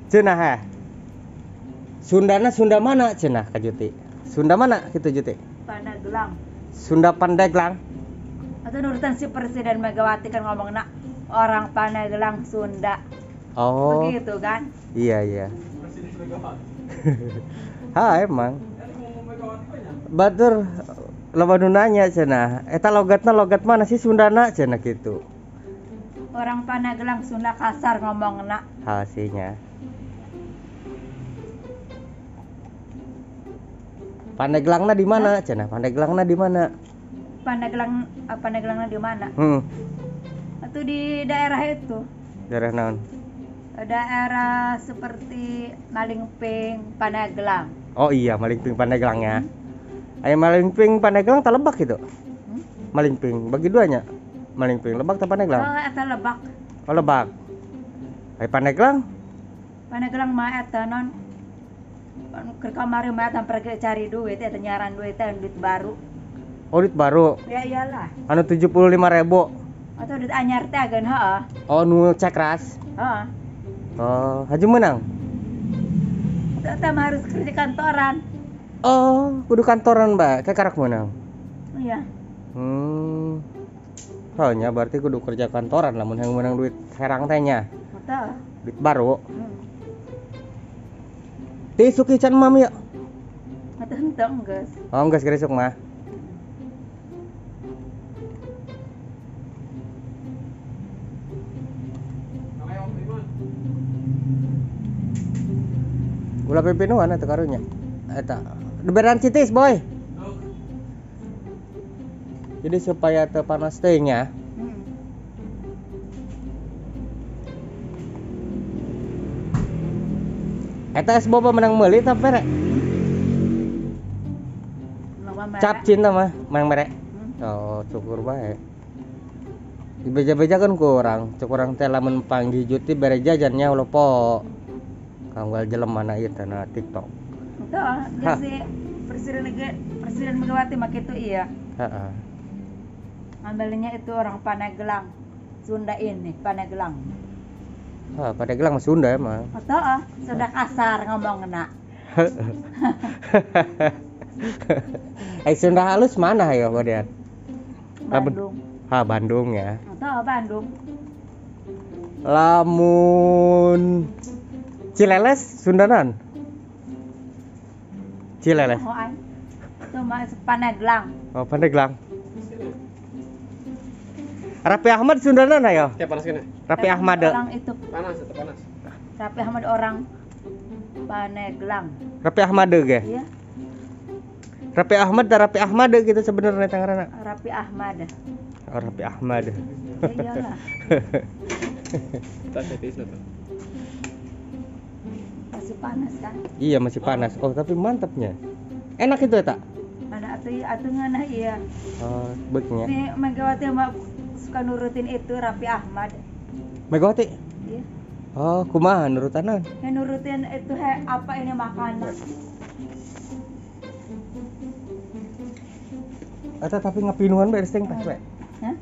Cenah heh. Sundana Sunda mana cenah Kak Juti? Sunda mana gitu Juti? Pandeglang. Sunda Pandeglang. Atau nurutan si Presiden Megawati kan ngomong nak orang Pandeglang Sunda. Oh. Begitu kan? Iya iya. Ha emang. Batur loba nu nanya cenah, eta logatna logat mana sih Sundana cenah gitu. Orang Pandeglang Sunda kasar ngomongna. Hasilnya. Pandeglangna di mana cenah? Pandeglangna di mana? Pandeglang Pandeglangna di mana? Hmm. Atau di daerah itu. Daerah naon? Daerah seperti Malingping, Pandeglang. Oh iya, Malingping Pandeglang ya. Aya Malingping Pandeglang tak Lebak gitu. Hmm? Malingping bagi duanya. Malingping Lebak atau Pandeglang? Oh, eta Lebak. Oh, Lebak. Aya Pandeglang? Pandeglang mah eta non keur kamari mah eta pergi cari duit eta nyaran duit eta duit baru. Oh, duit baru. Ya iyalah. Anu 75.000. Atau duit anyar teh ageun heeh. Oh, nu cek ras. Heeh. Oh, haji menang. Eta mah harus kerja kantoran. Oh, kudu kantoran, Mbak. Kayak karak menang. Iya. Soalnya berarti kudu kerja kantoran lamun yang menang duit herang teh nya. Betul. Duit baru. Ti suki can mam ya. Atuh henteu geus. Oh, geus geus mah. Gula pipinuan eta karunya. Eta beberan citis, boy. Jadi supaya teu panas teh nya. Eta es boba menang meuli tah mere? Cap cinta mah menang mere. Oh, syukur bae. Dibeja-beja kan ku urang, cek urang teh lamun panggih Juti bere jajannya lopo. Kanggal jelema na ieu teh na TikTok. Teu, geus si Presiden Megawati mah kitu iya. Heeh. Ngambilnya itu orang Pandeglang. Sunda ini, Pandeglang. Hah, Pandeglang mah Sunda emang. Betul, ah, Sunda kasar ngomongna. Eh Sunda halus mana ya, Bodian? Bandung. Ha, Bandung ya. Betul, Bandung. Lamun Cileles Sundanan. Cileles. Oh, ay. Itu mah Pandeglang. Oh, Pandeglang. Raffi Ahmad Sundanan ayo. Ya panas kan ya? Raffi Ahmad. Orang itu panas, tetap panas. Raffi Ahmad orang Pandeglang. Raffi Ahmad ge? Iya. Raffi Ahmad dan Raffi Ahmad gitu sebenarnya tangarana. Raffi Ahmad. Oh, Raffi Ahmad. Ya iyalah. Masih panas kan? Iya, masih panas. Oh, tapi mantapnya. Enak itu ya, tak? Mana atuh ngeunah iya. Oh, baiknya. Si Megawati mah suka nurutin itu Raffi Ahmad. Megawati? Iya. Oh, kumaha nurutanan? Ya nurutin itu he, apa ini makanan. Eta tapi ngapinuhan bae teh tas we. Hah?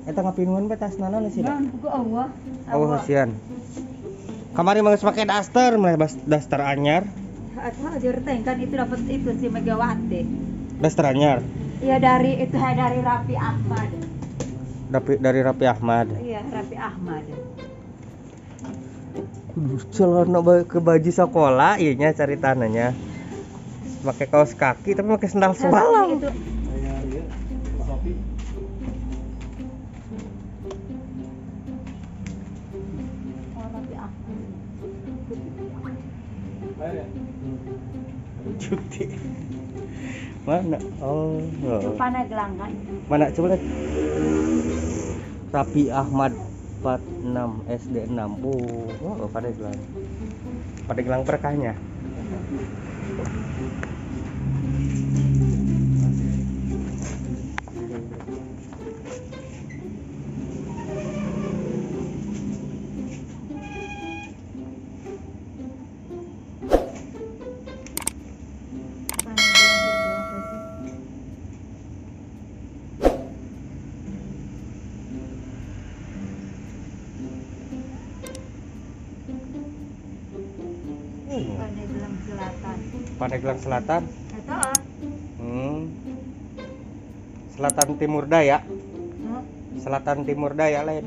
Eta ngapinuhan bae tas naon sih? Naon buku Allah. Oh, sian. Kamari mah geus make daster, mah daster anyar. Atuh ajar teh kan itu dapat itu si Megawati. Daster anyar. Iya dari itu dari Raffi Ahmad. Dari Raffi Ahmad. Iya, Raffi Ahmad. Celana ke baju sekolah iya nya cari tanahnya. Pakai kaos kaki tapi pakai sendal semalam. Itu. Oh, Raffi Ahmad. Cuti. Mana? Oh. Itu Pandeglang kan? Mana coba lihat. Raffi Ahmad 46 SD 6. Oh, Pandeglang. Pandeglang berkahnya. Pandeglang itu apa sih? Pandeglang Selatan. Pandeglang Selatan. Eta ah. Selatan Timur Daya. Huh? Selatan Timur Daya lain.